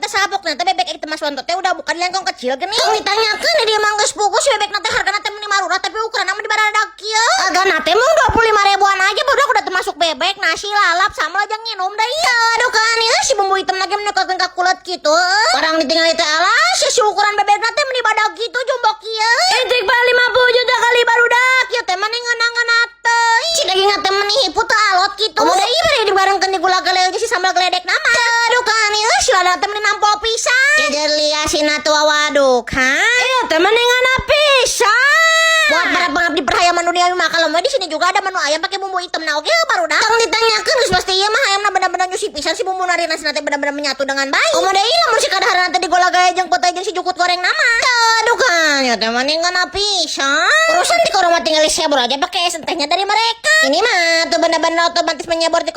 teh salapokna teh bebek itu Mas Wanto teh udah bukan lengkong kecil gini. Tong ditanyakeun, dia mah geus pugus bebek teh, hargana teh meni marurah, tapi ukuranna mah di baradak kieu. Hargana teh mung 25 ribuan aja, baru udah termasuk bebek, nasi, lalap, sambal aja nginum dah iya. Aduh kan ya, si bumbu hitam lagi menukarkan ka kulit gitu. Orang ditinggal teh, alas si ukuran bebek teh meni badak gitu, jumbo kieu. Intrik 50 juta kali, barudak. Ieu teh meni ngeunah-ngeunah teh. Si daging teh meni hipu teh alot gitu. Udah ieu bari dibarengkeun di gula gale si sambal geledek nama. Aduh kan ieu si lada teh meni nampol pisan. Jejer sina tua, waduh kan. Iya teh meni ngeunah pisan. Buat para pengabdi perhayaman dunia mah, kalau mau di sini juga ada menu ayam pakai bumbu hitam. Nah, oke, barudak. Tong ditanyakeun, geus pasti ieu mah ayamna bener-bener nyusi pisan, si bumbu nari nasi teh bener-bener menyatu dengan baik. Komo deui lamun si kadaharan teh digola gaya jeung petai jeung si jukut goreng nama. Aduh kan, ya teh mani ngeunah pisan. Urusan di mah tinggal disebor aja pakai es tehnya dari mereka. Ini mah tuh bener-bener otomatis menyebor di